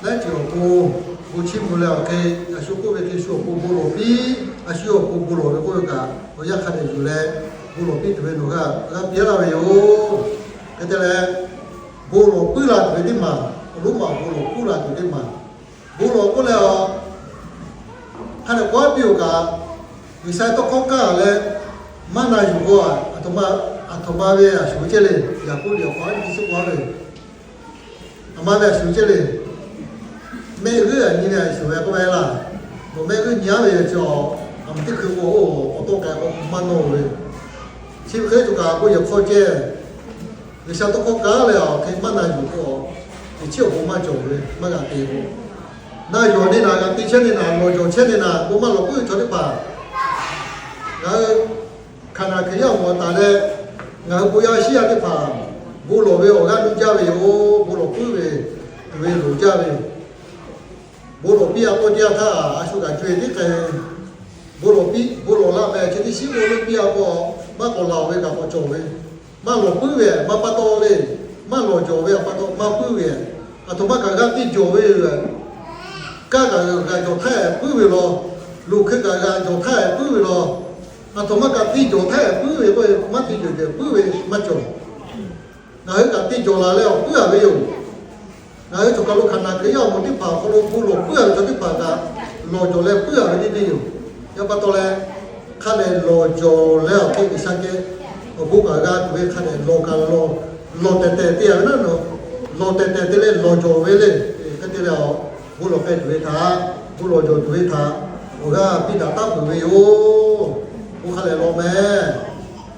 Laiˉ ceuˬ awˬ pon bon chiˇ mvuh leh awˬ hk'e, a shu k'oˆ ve hk'e shu awˬ pon bon lawˬ piˇ, a shu awˬ pon bon lawˬ ve k'oˆ ve kaꞈ, awˬ yanˇ hk'a dehꞈ yuˬ leh bon lawˬ piˇ tuˬ ve nawˬ hui g'a piˇ laˇ ve yoˬ. Hk'e te leh, bon lawˬ puiˉ la tuˬ ve teˇ maˬ, awˬ lonˉ ma bon lawˬ puiˉ la tuˬ teˇ maˬ, bon lawˬ k'oˆ leh a, hk'a dehꞈ k'awꞈ piˇ-oˬ kaꞈ, G'uiˬsha tawˇ hkawˇ kaˇ leh maˇ na yuˬ k'o, aˬ htoꞈ ma, aˬ htoꞈ ma ve a shuˍ ceh le. Yaˍkoˆ liꞈ awˬ hk'aw a nyi teˇ chi k'oˆ ve, aˬ ma ve a shuˍ ceh le. Mehˆ g'euˆ a nyi ve a shuˍ ve k'oˆ ve laˇ. Nawˬ mehˆ g'euˆ nyi-aˉ ve yoˬ cawˬ, aˬ miˍ teˇ hkui k'o, awˬ tawˇ k'ai k'o maˇ nawˇ ve. Chi hk'e tuˬ kaꞈ bon yehˬ hk'aw ceh, G'uiˬsha tawˇ hkawˇ kaˇ leh awˬ hk'e maˇ na yuˬ k'o, teꞈ chiˉ awˬ bon maˇ cawˬ ve maˇ g'a te k'o, na yuˬ neˇ naˍ g'a te chehˇ neˇ naˍ, lawˬ jawˬ chehˇ neˇ naˍ, bon maˇ lawˬ puiˉ ve chaw teˇ hpaˍ, ngaˬ hui Hkaˍnanˍ Hkriꞈ yaˇ awˬ moˍ taˍ leh, ngaˬ hui bon yaˇ shiˉ yaˇ teˇ hpaˍ bon lawˬ ve awˬ g'aˇ nuˇ jaˇ ve yoˬ. Bon lawˬ puiˉ ve tuˬ ve loˍ jaˇ ve yoˬ. Bon lawˬ piˇ a k'oˆ teˇ yanˇ htaˇ, a shu kaꞈ co-e teˉ k'ai ve, bon lawˬ piˇ, bon lawˬ la meh chi teˇ shiˉ k'oˆ lo piˇ a k'o, maˇ k'awꞈ laˬ ve kaꞈ k'awꞈ cawˬ ve, maˇ lawˬ puiˉ ve maˇ pa taw le. Maˇ lawˬ jawˬ ve pa taw maˇ puiˉ ve, aˬ htoꞈ ma kaꞈ g'a te jawˬ ve yoˬ. Kaˇ kaꞈ g'a jawˬ htaˇ puiˉ ve law, loˬ hkui kaꞈ g'a jawˬ htaˇ puiˉ ve law, aˬ htoꞈ ma kaꞈ te jawˬ htaˇ puiˉ ve k'o, maˇ te jawˬ jehˬ puiˉ ve maˇ cawˬ. Ngaˬ hui kaꞈ te jawˬ la leh awˬ puiˉ a ve yoˬ. Ngaˬ hui cawˬ kaˬ lo Hkaˍnanˍ Hkriꞈ yaˇ awˬ moˍ teˇ hpaˍ awˬ hk'aw lo bon lawˬ puiˉ a ve chaw teˇ hpaˍ kaꞈ, lawˬ jawˬ leh puiˉ a ve teˇ deˇ yoˬ. Yaꞈ pa taw leh, hk'a dehꞈ lawˬ jawˬ leh awˬ hk'e G'uiˬsha geh awˬ bon kaꞈ g'a tuˬ ve hk'a dehꞈ lawˬ kaꞈ lawˬ, lawˬ tehˬ tehˬ te a ve naˉ nawˬ, lawˬ tehˬ tehˬ te leh lawˬ jawˬ ve le. Hk'e te leh a, bon lawˬ k'ai tuˬ ve htaꞈ, bon lawˬ jawˬ tuˬ ve htaꞈ awˬ g'aˇ piˇ daꞈ taˉ peuˬ ve yoˬ. Bon hk'a dehꞈ lawˬ meh.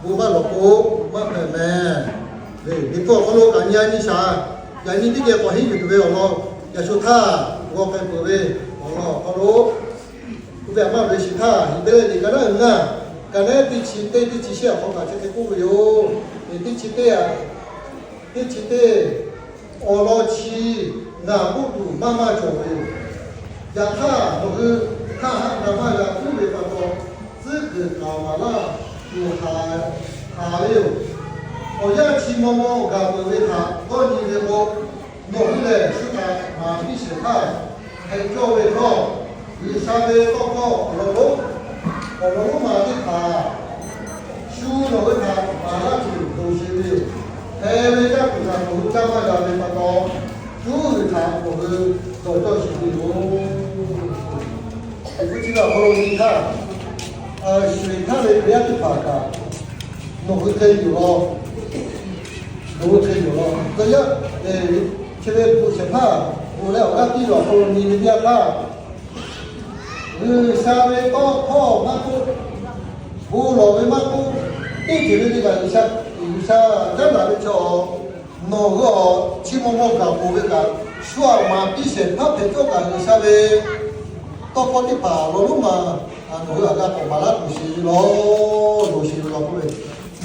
Bon maˇ lawˬ k'o, maˇ hpehꞈ meh. Liꞈ hpu awˬ hk'aw lo kaꞈ nyi a nyi shaˍ, yaꞈ nyi teˇ geh k'awꞈ henˇ yuˬ tuˬ ve awˬ lawn, yaꞈ shu htaˇ g'aw k'ai peuˬ ve awˬ lawn awˬ hk'aw lo, oˇ ve aꞈ maˇ ve shiˍ htaˇ, Heˍbrehˇ liꞈ ka naˉ uiˍ ngaˇ, ka naˉ teˇ chi teˇ teˇ chi shehˆ awˬ hk'aw kaꞈ chi hk'e k'oˆ ve yoˬ. Teˇ chi teˇ a, teˇ chi teˇ, awˬ lawn chi ngaˬ k'oˆ tuˬ maˇ maˇ cawˬ ve yoˬ. Yaꞈ hk'aˇ nawˬ hui hk'aˇ haˆ na maˇ g'a puiˉ ve pa taw, tcuhˉ kuiˬ k'aoˍ maˍ laˇ tuˬ haˍ ve yoˬ. Awˬ yanˇ chi maw maw gaˬ peuˬ ve htaꞈ dawˇ nyi ve k'o, nawˬ hui lehˬ shu htaꞈ maˍ piˇ shehˍ hpaˇ hpehꞈ cawˇ ve htawˇ, G'uiˬsha ve tawˇ hkawˇ awˬ lawn lonˉ, awˬ lawn lonˉ ma teˇ hpaˍ shu nawˬ hui htaꞈ maˍ laˇ tuˬ loˍ sheˍ ve yoˬ. Hk'e ve caˇ tuˬ htaꞈ nawˬ hui caˇ maˇ g'a ve pa taw, cuˉ ve htaꞈ nawˬ hui dawˬ cawˇ sheˍ ve yoˬ. Teˇ hpu chi ve awˬ hk'aw lo nyi htaˇ, shu eˬ htaˇ ve Hkriꞈ yaˇ teˇ hpaˍ kaꞈ, nawˬ hui hk'e yoˬ law, nawˬ hui hk'e yoˬ law. Hk'e yaˇ, chi ve bvuhꞈ shehˍ hpaˇ bvuhꞈ leh awˬ g'aˇ piˇ ve awˬ hk'aw lo nyi ve teˇ yanˇ htaˇ, G'uiˬsha ve tawˇ hkawˇ maˇ k'oˆ, bon lawˬ ve maˇ k'oˆ, teˇ ceuˬ le le kaꞈ G'uiˬsha, G'uiˬsha caˉ daꞈ ve chaw, nawˬ hui awˬ chi maw maw gaˬ peuˬ ve kaꞈ, shu aꞈ maˍ piˇ shehˍ hpaˇ hpehꞈ cawˇ kaꞈ G'uiˬsha ve tawˇ hkawˇ teˇ hpaˍ awˬ lawn lonˉ ma nawˬ hui aꞈ g'a k'awꞈ maˍ laˇ tuˬ sheˍ ve law, loˍ sheˍ ve law k'oˆ ve,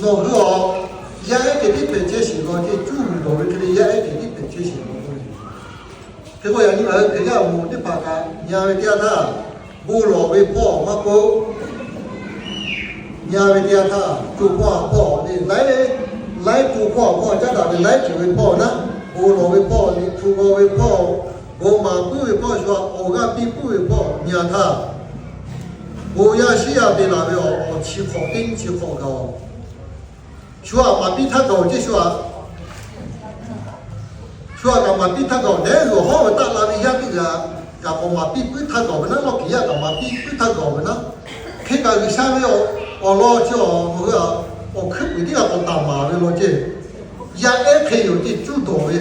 nawˬ hui awˬ yaˇ ehˉ ceh tiˉ hpehꞈ chehˇ sheˍ law ceh, cuˇ yuˬ dawˬ ve hk'e le yaˇ ehˉ ceh tiˉ hpehꞈ chehˇ sheˍ law k'oˆ ve. Hk'e k'o yaꞈ nyi ngaˬ hui Hkriꞈ yaˇ awˬ moˍ teˇ hpaˍ kaꞈ nyi a ve teˇ yanˇ htaˇ, bon lawˬ ve hpawˇ maˇ k'oˆ, nyi a ve teˇ yanˇ htaˇ, co hpawˇ a hpawˇ le, laiˉ, laiˉ co hpawˇ a hpawˇ caˉ daꞈ ve laiˉ ceuˬ ve hpawˇ naˉ, bon lawˬ ve hpawˇ, liꞈ hpu g'aw ve hpawˇ, bon maˍ puiˉ ve hpawˇ, shu a awˬ g'aˇ piˇ puiˉ ve hpawˇ nyi a htaˇ, bon yaˇ shiˉ yaˇ te la ve awˬ, awˬ chi hk'awꞈ teˇ nyiˇ chi hk'awꞈ gaˬ-oˬ. Shu aꞈ maˍ piˇ htaˇ gaˬ-oˬ ceˇ shu aꞈ. Shu aꞈ kaꞈ maˍ piˇ htaˇ gaˬ-oˬ, neˉ g'uiˬ hawˉ ve taˆ la ve yaˇ teˇ g'aˇ kaꞈ k'awꞈ maˍ piˇ puiˉ htaˇ gaˬ-oˬ ve naˉ, lawˇ kiˬ yaˇ kaꞈ maˍ piˇ puiˉ htaˇ gaˬ-oˬ ve naˉ, hk'e kaꞈ G'uiˬsha ve awˬ lawn chi awˬ, nawˬ hui aꞈ awˬ hkuiˉ puiˍ teˇ g'aˇ k'awꞈ taˍ maˍ ve law ceˇ. Yaˇ ehˉ hk'e yoˬ ceˇ cuˇ dawˬ ve,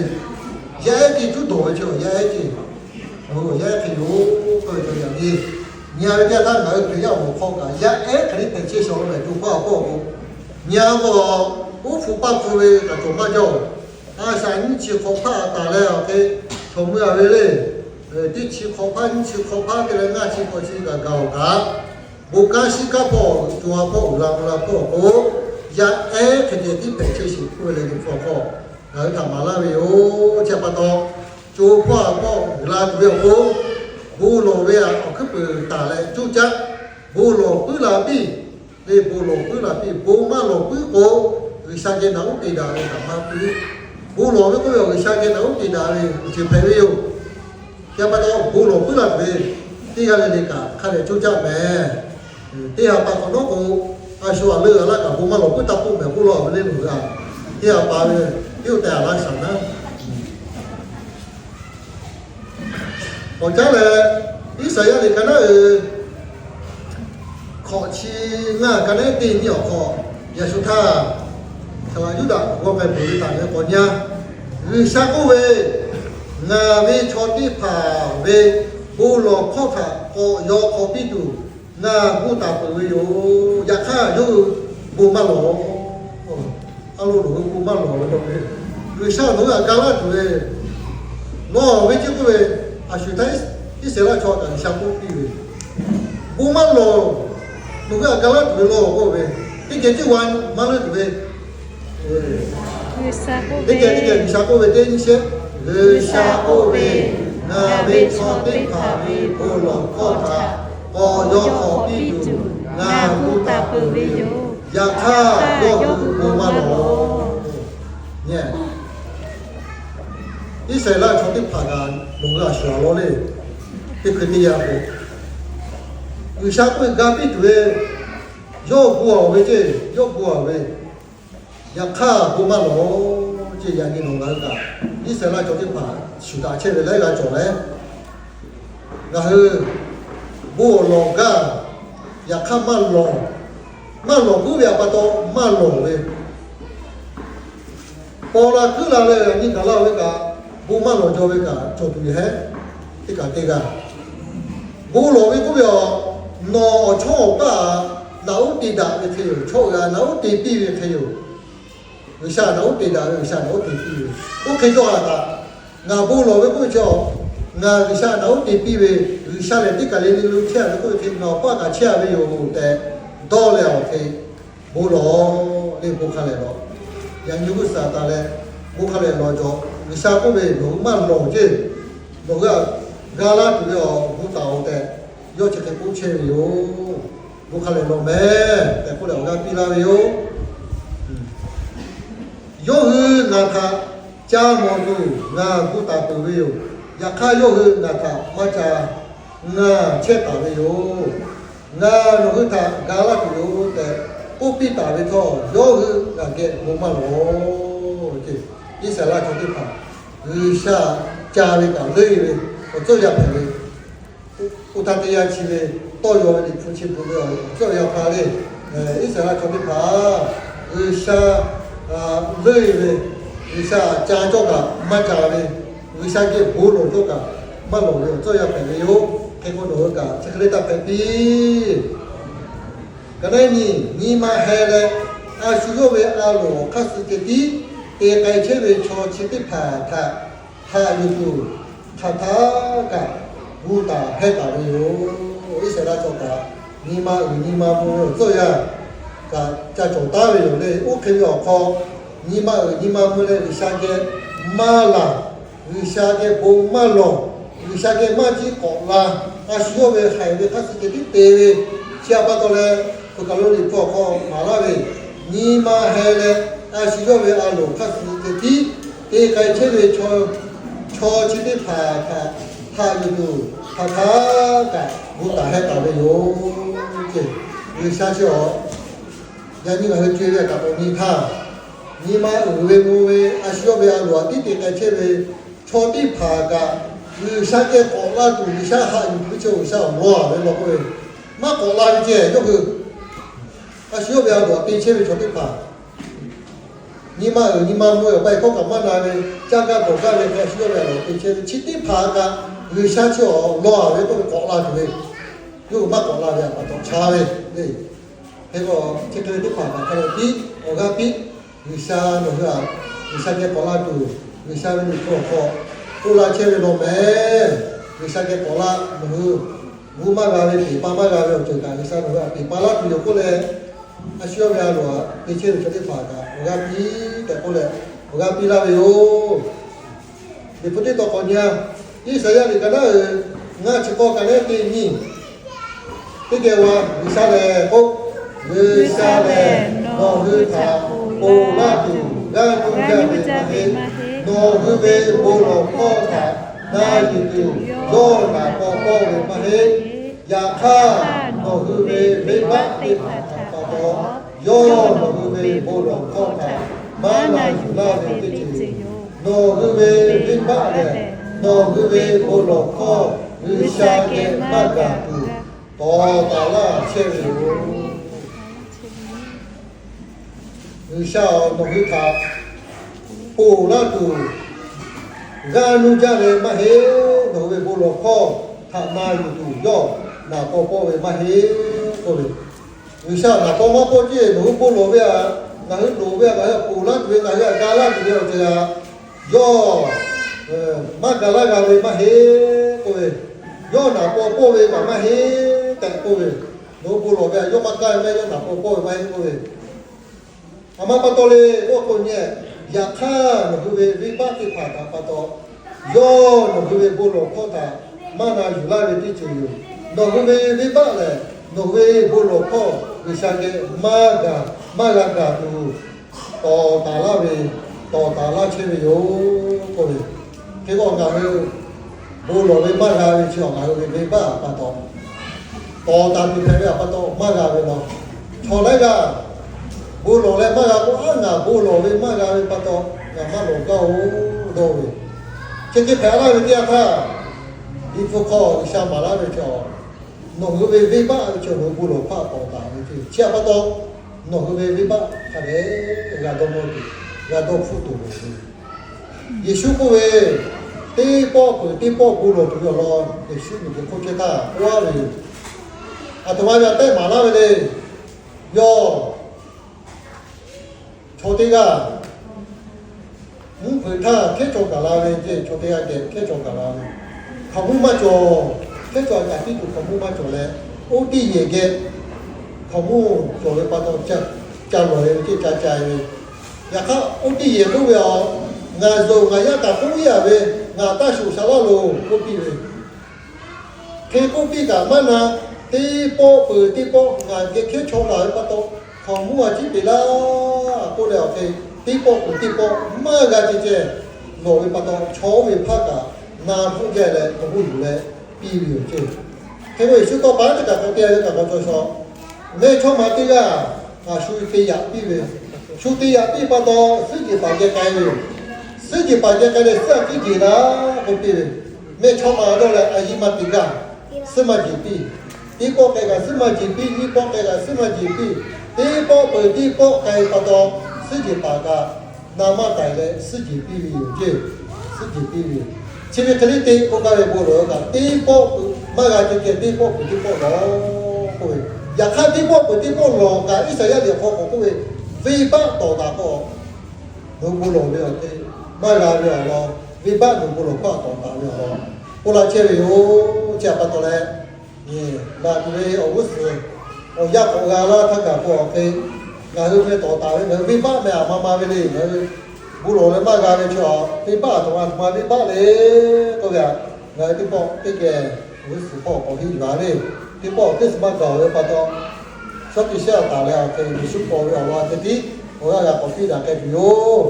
yaˇ ehˉ ceˇ cuˇ dawˬ ve chi yaˇ ehˉ ceˇ. Yaˇ ehˉ hk'e yoˬ k'oˆ ve cawˬ yaꞈ nyi, nyi a ve teˇ yanˇ htaˇ ngaˬ hui Hkriꞈ yaˇ awˬ moˍ hk'aw kaꞈ yaˇ ehˉ hk'e le hpehꞈ chehˇ shaˍ lo mehˍ co hpawˇ a hpawˇ k'o, nyi a k'o, oˉ hpu paˇ hpu ve kaꞈ cawˬ maˇ jaˇ-oˬ. A shaꞈ nyiˇ chi hk'awꞈ hpaˇ taˍ leh awˬ hk'e chaw mui a ve le. Teˇ chi hk'awꞈ hpaˇ nyiˇ chi hk'awꞈ hpaˇ te leh ngaˇ chi hk'awꞈ chi kaꞈ gaˬ-oˬ kaꞈ, bon kanˉ shiˉ kanˉ hpawˇ co ha hpawˇ uiˍ la mvuh la hpawˇ k'o, yaˇ ehˉ hk'e ceh tiˉ hpehꞈ chehˇ sheˍ k'oˆ ve le. Liꞈ hpu awˬ hk'aw ngaˬ hui htaꞈ maˍ laˇ ve yoˬ. Chi pa taw, co hpawˇ a hpawˇ uiˍ la tuˬ ve awˬ pon, bon lawˬ ve awˬ hkuiˉ puiˍ taˍ leh coˇ caˆ, bon lawˬ puiˉ la piˇ, le bon lawˬ puiˉ la piˇ, bon maˇ lawˬ puiˉ k'o, G'uiˬsha geh naꞈ uˉ te daꞈ ve kaꞈ maˇ puiˉ. Bon lawˬ ve k'oˆ ve G'uiˬsha geh naꞈ uˉ te daꞈ ve awˬ ceuˬ hpehꞈ ve yoˬ. Yaꞈ pa taw bon lawˬ puiˉ la tuˬ ve teˇ g'aˇ le le kaꞈ hk'a dehꞈ coˇ caˆ mehˍ. Teˇ ha pa k'awꞈ nawˉ k'o, a shu a leuˆ a laˇ kaꞈ bon maˇ lawˬ puiˉ taˇ k'oˆ mehˍ k'oˆ law ve le loˬ g'a. Teˇ ha pa ve teˇ oˇ tehˬ a laˇ shaˍ naˉ. Awˬ caˉ lehˬ, Iˉsaˍyaˆ liꞈ ka naˉ uiˍ hkawꞈ chi ngaˇ ka naˉ teˇ nyiˇ awˬ hk'aw, yaꞈ shu htaˇ, Yuˇdaꞈ g'aw k'ai peuˬ ve htaꞈ ngaˬ hui k'awꞈ nyi-a. G'uiˬsha k'oˆ ve, Ngaˬ ve chaw teˇ hpaˍ ve bon lawˬ hkawˇ htaꞈ k'awꞈ yaw hk'awꞈ piˇ tuˬ ngaˬ gu taˍ peuˬ ve yoˬ. Yaꞈ hk'aˇ yawˇ hui bon maˇ lawˬ. A lo, nawˬ hui bon maˇ lawˬ ve k'oˆ ve, G'uiˬsha nawˬ hui htaꞈ ga laˇ tuˬ ve, lawˬ ve ceˇ k'oˆ ve, a shu htaˇ Iˉsaˍreˍlaˆ chaw kaꞈ G'uiˬsha k'oˆ piˇ ve, bon maˇ lawˬ, nawˬ hui htaꞈ ga laˇ tuˬ ve lawˬ k'oˆ ve, teˇ geh ceˇ wa maˇ leuˆ tuˬ ve, teˇ geh teˇ geh G'uiˬsha k'oˆ ve teˇ nyi shehˆ, G'uiˬsha k'oˆ ve, Ngaˬ ve chaw teˇ hpaˍ ve bon lawˬ hkawˇ htaꞈ k'awꞈ yaw hk'awꞈ piˇ tuˬ ngaˬ gu taˍ peuˬ ve yoˬ. Yaꞈ hk'aˇ yawˇ hui bon maˇ lawˬ. Iˉsaˍreˍlaˆ chaw teˇ hpaˍ kaꞈ nawˬ hui a shu a law le, teˇ hkui teˇ yanˇ k'o, G'uiˬsha k'oˆ ve ga piˇ tuˬ ve, yawˇ gu a ve ceˇ, yawˇ gu a ve, yaꞈ hk'aˇ bon maˇ lawˬ ceˇ. Yaꞈ nyi nawˬ ngaˬ hui kaꞈ Iˉsaˍreˍlaˆ chaw teˇ hpaˍ shuˍ daꞈ chehˇ ve laiˉ g'a cawˬ leh, ngaˬ hui bon awˬ lawˬ gaˇ, yaꞈ hk'aˇ maˇ lawˬ, maˇ lawˬ puiˉ ve a pa taw maˇ lawˬ ve, paw la kuiˉ la leh yaꞈ nyi gaˬ laˇ ve kaꞈ, bon maˇ lawˬ jaw ve kaꞈ cawˬ tuˬ yehˉ teˇ kaꞈ teˇ g'aˇ. Bon lawˬ ve k'oˆ ve a, nawˬ awˬ chawˇ awˬ paˇ a naꞈ uˉ te daꞈ ve hk'e yoˬ. Chaw g'a naꞈ uˉ te piˇ ve hk'e yoˬ. G'uiˬsha naꞈ uˉ te daꞈ ve, G'uiˬsha naꞈ uˉ te piˇ ve. Oˇ hk'e cawˇ a kaꞈ, ngaˬ bon lawˬ ve k'oˆ ve chi a, ngaˬ G'uiˬsha naꞈ uˉ te piˇ ve, G'uiˬsha lehˬ teˇ kaˬ le le lo chehˇ a ve k'oˆ ve hk'e, ngaˬ awˬ paˇ kaꞈ chehˇ a ve yoˬ tehꞈ dawˇ leh awˬ hk'e bon lawˬ le, bon hk'a lehˬ lawˬ. Yaꞈ nyi g'uˇ suhˍ taˍ leh bon hk'a lehˬ lawˬ cawˬ. G'uiˬsha k'oˆ ve, Nawˬ hui maˇ lawˬ ceˇ. Nawˬ hui a ga laˇ tuˬ ve awˬ gu taˍ-oˬ tehꞈ, yawˇ chi hk'e k'oˆ chehˇ ve yoˬ. Bon hk'a lehˬ lawˬ mehˍ tehꞈ k'oˆ leh awˬ g'aˇ piˇ laˇ ve yoˬ. Yawˇ hui ngaˬ htaꞈ ca mawˬ tuˬ ngaˬ gu taˍ peuˬ ve yoˬ. Yaꞈ hk'aˇ yawˇ hui ngaˬ htaꞈ maˇ ca, ngaˬ chehˇ taˍ ve yoˬ. Ngaˬ nawˬ hui htaꞈ ga laˇ tuˬ yoˬ tehꞈ k'oˆ piˇ taˍ ve htawˇ, yawˇ hui ngaˬ geh bon maˇ lawˬ ceˇ. Iˉsaˍreˍlaˆ chaw teˇ hpaˍ G'uiˬsha ca ve kaꞈ leuˆ ve awˬ tcuhˇ yaˇ hpehꞈ ve, oˇ htaˇ teˇ yanˇ chi ve tawˇ yaw ve Liꞈ hpu chi bvuhꞈ ve awˬ tcuhˇ yaˇ hpaˇ le, Iˉsaˍreˍlaˆ chaw teˇ hpaˍ G'uiˬsha leuˆ ve, G'uiˬsha ca cawˇ kaꞈ maˇ ca ve, G'uiˬsha geh bon lawˬ cawˇ kaꞈ maˇ lawˬ ve awˬ tcuhˇ yaˇ hpehꞈ ve yoˬ. Hk'e k'o nawˬ hui kaꞈ chi hk'e le taˇ hpehꞈ piˇ. Ka naˉ nyi, nyi ma heh leh, a shu yawˇ ve a loˍ awˬ hk'aˇ suh ceh tiˉ te k'ai chehˇ ve chaw chi teˇ hpaˍ htaꞈ haꞈ yuˬ tuˬ, hk'aˬ htaˇ kaꞈ gu taˍ hehˇ taˍ ve yoˬ. Iˉsaˍreˍlaˆ chaw kaꞈ nyi ma uiˍ nyi ma mvuh ve awˬ tcuhˇ yaˇ kaꞈ ca cawˬ taˉ ve yoˬ le. Oˇ hk'e ve awˬ hk'aw, nyi ma uiˍ nyi ma mvuh leh G'uiˬsha geh maˇ laˬ, G'uiˬsha geh bon maˇ lawˬ, G'uiˬsha geh maˇ jiˆ k'awꞈ la, a shu yawˇ ve haiˬ ve hk'aˇ suh ceh tiˉ te ve, chi a pa taw leh, Hpu kaˬ lo Liꞈ hpu awˬ hk'aw maˍ laˇ ve, nyi ma heh leh a shu yawˇ ve a loˍ hk'aˇ suh ceh tiˉ te k'ai chehˇ ve chaw chi teˇ hpaˍ htaꞈ haꞈ yuˬ tuˬ, hk'aˬ htaˇ kaꞈ gu taˍ hehˇ taˍ ve yoˬ. G'uiˬsha chi awˬ, yaꞈ nyi ngaˬ hui co-e ve kaꞈ k'awꞈ nyi htaˇ, nyi ma uiˍ ve mvuh ve a shu yawˇ ve a loˍ htaꞈ tiˉ te k'ai chehˇ ve chaw teˇ hpaˍ kaꞈ, G'uiˬsha geh k'awꞈ la tuˬ G'uiˬsha haꞈ yuˬ tuˬ ve chi G'uiˬsha awˬ lawn a ve law k'oˆ ve, maˇ k'awꞈ la ve ceh yawˇ hui a shu yawˇ ve a loˍ htaꞈ te chehˇ ve chaw teˇ hpaˍ, nyi ma uiˍ nyi ma mvuh ve awˬ pa e hkawˇ kaꞈ maˇ na ve, caˇ gaˇ dawˬ gaˇ ve hk'e a shu yawˇ ve a loˍ htaꞈ te chehˇ ve chi teˇ hpaˍ kaꞈ, G'uiˬsha chi awˬ lawn a ve k'oˆ ve k'awꞈ la tuˬ ve, yawˇ hui maˇ k'awꞈ la ve a pa taw chaˇ ve le. Hk'e k'o, chi hk'e ve teˇ hpaˍ kaꞈ hk'a dehꞈ piˇ, awˬ g'aˇ piˇ, G'uiˬsha nawˬ hui htaꞈ G'uiˬsha geh k'awꞈ la tuˬ, G'uiˬsha ve Liꞈ hpu awˬ hk'aw k'oˆ laˇ chehˇ ve law mehˍ. G'uiˬsha geh k'awꞈ la nawˬ hui, g'uˇ maˇ g'a ve, peˬ pa maˇ g'a ve awˬ ceuˬ kaꞈ G'uiˬsha nawˬ hui htaꞈ peˬ pa laˇ tuˬ yoˬ k'oˆ leh, a shu yawˇ ve a loˍ htaꞈ te chehˇ ve chaw teˇ hpaˍ kaꞈ awˬ g'aˇ piˇ tehꞈ k'oˆ leh, awˬ g'aˇ piˇ laˇ ve yoˬ. Liꞈ hpu teˇ taw k'awꞈ nyi-a. Iˉsaˍyaˆ liꞈ ka naˉ uiˍ, ngaˇ chi k'awˇ ka naˉ teˇ nyiˇ, teˇ geh wa G'uiˬsha lehˬ k'oˆ, G'uiˬsha lehˬ nawˬ hui htaꞈ ponˬ laˇ tuˬ g'aˇ nuˇ jaˇ ve maˇ heˆ. Nawˬ hui ve bon lawˬ hkawˇ htaꞈ na yuˬ tuˬ yawˇ naˍ paw pawˆ ve maˇ heˆ. Yaꞈ hk'aˇ, nawˬ hui ve venˇbaˆ teˇ hpaˍ htaꞈ pa taw, yawˇ nawˬ hui ve bon lawˬ hkawˇ htaꞈ maˇ na yuˬ laˇ ve teˇ ceuˬ yoˬ. Nawˬ hui ve venˇbaˆ lehˬ, nawˬ hui ve bon lawˬ hkawˇ G'uiˬsha geh maˇ gaˬ tuˬ, tawˍ taˍ laˇ chehˇ ve yoˬ. G'uiˬsha-oˬ, nawˬ hui htaꞈ ponˬ laˇ tuˬ g'aˇ nuˇ jaˇ ve maˇ heˆ. Nawˬ hui ve bon lawˬ hkawˇ htaꞈ na yuˬ tuˬ yawˇ naˍ paw pawˆ ve maˇ heˆ k'oˆ ve. G'uiˬsha naˍ paw maˇ pawˆ ceˇ, nawˬ hui bon lawˬ ve aꞈ, ngaˬ hui loˍ ve aꞈ, ngaˬ hui ponˬ laˇ tuˬ ve, ngaˬ hui aꞈ ga laˇ tuˬ ve awˬ ceuˬ aꞈ, yawˇ maˇ ga laˇ g'a ve maˇ heˆ k'oˆ ve. Yawˇ naˍ paw pawˆ ve kaꞈ maˇ heˆ tehꞈ k'oˆ ve. Nawˬ hui bon lawˬ ve aꞈ yawˇ maˇ kaˇ ve maˇ heˆ, yawˇ naˍ paw pawˆ ve maˇ heˆ k'oˆ ve. A ma pa taw le k'oˆ k'o nyi, yaꞈ hk'aˇ nawˬ hui ve venˇbaˆ teˇ hpaˍ htaꞈ pa taw, yawˇ nawˬ hui ve bon lawˬ hkawˇ htaꞈ maˇ na yuˬ laˇ ve teˇ ceuˬ yoˬ. Nawˬ hui ve venˇbaˆ lehˬ, nawˬ hui ve bon lawˬ hkawˇ G'uiˬsha geh maˇ gaˬ, maˇ g'a gaˬ tuˬ, tawˍ taˍ laˇ ve, tawˍ taˍ laˇ chehˇ ve yoˬ k'oˆ ve. Hk'e k'o ngaˬ hui bon lawˬ ve maˇ g'a ve chi awˬ ngaˬ hui ve venˇbaˆ pa taw, tawˍ taˍ tuˬ hpehꞈ ve aꞈ pa taw maˇ g'a ve law. Chaw laiˉ g'aˇ bon lawˬ leh maˇ g'a k'o, a ngaˬ bon lawˬ ve maˇ g'a ve pa taw ngaˬ maˇ lawˬ gaˇ-oˬ dawˇ ve. Chi hk'e hpehꞈ laˇ ve teˇ yanˇ htaˇ, Liꞈ hpu hk'aw G'uiˬsha maˍ laˇ ve chi awˬ, nawˬ hui ve venˇbaˆ ve chi awˬ nawˬ hui bon lawˬ hkawˇ tawˍ taˍ ve chi chi aꞈ pa taw, nawˬ hui ve venˇbaˆ hk'a dehꞈ g'a dawˇ nawˇ tuˬ, g'a dawˇ hpfuhˆ tuˬ ve. Yeˍsuˆ k'oˆ ve, teˇ pawˆ peuˬ teˇ pawˆ bon lawˬ tuˬ ve awˬ lawn Yeˍsuˆ miˬguiˬ hk'oˆ chehˇ htaˇ k'oˆ laˇ ve yoˬ. Aˬ htoꞈ ma ve aꞈ tehˆ maˍ laˇ ve le. Yawˇ chaw teˇ g'aˇ mvuhˇ hpeuꞈ htaˇ hkehˉ chaw gaˬ la ve ceˇ, chaw teˇ g'aˇ geh hkehˉ chaw gaˬ la ve, hkaoˍmonˇ maˇ cawˬ. Hkehˉ chaw aꞈ kaꞈ piˇ tuˬ hkaoˍmonˇ maˇ cawˬ leh, oˇ tiˇ yehˬ geh hkaoˍmonˇ cawˬ ve pa taw, ca lawˬ e ve ceˇ, ca ca e ve. Yaꞈ hk'aˇ oˇ tiˇ yehˬ k'oˆ ve, Aˬ, ngaˬ zuhꞈ ngaˬ yaˇ kaꞈ k'oˆ yaˇ ve, ngaˬ taˇ shoˍ sha laˇ loˬ k'oˆ piˇ ve. Hk'e k'oˆ piˇ kaꞈ maˇ na, teˇ pawˆ peuˬ teˇ pawˆ ngaˬ geh hkehˉ chaw gaˬ ve pa taw, hkaoˍmonˇ a ciˉ peꞈ laˇ k'oˆ leh awˬ hk'e, teˇ pawˆ peuˬ teˇ pawˆ maˇ g'a ceh ceh lawˬ ve pa taw, chaw oˇ ve hpaˇ kaꞈ na hpfuhˆ jaˇ leh, hkaoˍmonˇ yuˬ leh piˇ ve yoˬ ceˇ. Hk'e k'o Yeˍsuˆ tawˇ pa teˇ kaꞈ k'awꞈ te ve kaꞈ k'awꞈ cawˬ shaw. Mehˇchawˇma teˇ g'aˇ shu te yaꞈ piˇ ve, shu te yaꞈ piˇ pa taw, suhˉ jehˬ paˍ geh k'ai ve yoˬ. Suhˉ jehˬ paˍ geh k'ai leh, suhˉ aꞈ kiˉ jeˬ laˇ k'oˆ piˇ ve. Mehˇchawˇma dawˇ leh a yiˇ maˇ te gaˇ, suhˉ maˇ jeˬ piˇ. Teˇ pawˆ k'ai kaꞈ suhˉ maˇ jeˬ piˇ, nyiˇ pawˆ k'ai kaꞈ suhˉ maˇ jeˬ piˇ. Teˇ pawˆ peuˬ teˇ pawˆ k'ai pa taw, suhˉ jehˬ paˍ kaꞈ na maˇ taiˍ leh suhˉ jehˬ piˇ ve yoˬ ceˇ. Suhˉ jehˬ piˇ ve yoˬ. Chi ve hk'e le te k'oˆ gaˇ ve bon lawˬ kaꞈ, teˇ pawˆ peuˬ maˇ g'a ceh ceh, teˇ pawˆ peuˬ teˇ pawˆ lawˬ k'oˆ ve. Yaꞈ hk'aˇ teˇ pawˆ peuˬ teˇ pawˆ lawˬ kaꞈ, Iˉsaˍyaˆ liꞈ hk'aw k'awꞈ k'oˆ ve, venˇbaˆ tawˍ taˍ k'o, nawˬ hui bon lawˬ ve awˬ hk'e maˇ g'a ve awˬ lawn, venˇbaˆ nawˬ bon lawˬ hkawˇ tawˍ taˍ ve awˬ lawn k'oˆ laˇ chehˇ ve yoˬ. Chi aꞈ pa taw leh, ngaˬ tuˬ ve awˬ g'uˇ suhˍ awˬ yanˇ k'awꞈ g'a laˇ htaˇ kaꞈ k'o awˬ hk'e, ngaˬ hui meh tawˍ taˍ ve ngaˬ hui venˇbaˆ meh aˬ ma ma ve le. Ngaˬ hui bon lawˬ leh maˇ g'a ve chi aꞈ, venˇbaˆ aˬ htoꞈ ma aˬ htoꞈ ma venˇbaˆ le k'oˆ ve aꞈ, ngaˬ hui teˇ pawˆ teˇ geh awˬ g'uˇ suhˍ hpawˇ k'awꞈ henˇ yuˬ a le. Teˇ pawˆ Christmas gaˬ ve pa taw, shawˉ teˇ shaˉ taˍ leh awˬ hk'e Yeˍsuˆ paw ve awˬ lawn ceh tiˉ awˬ g'aˇ g'a k'awꞈ piˇ daꞈ k'ai tuˬ yoˬ.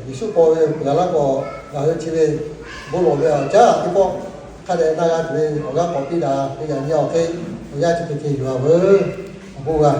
Yeˍsuˆ paw ve peuˬ a laˇ k'o, ngaˬ hui chi ve bon lawˬ ve aꞈ caˉ teˇ pawˆ hk'a dehꞈ na g'a tuˬ ve awˬ g'aˇ k'awꞈ piˇ daꞈ ve yaꞈ nyi awˬ hk'e, awˬ yanˇ chi hk'e ceh yuˬ a veuˬ. Awˬ bon g'a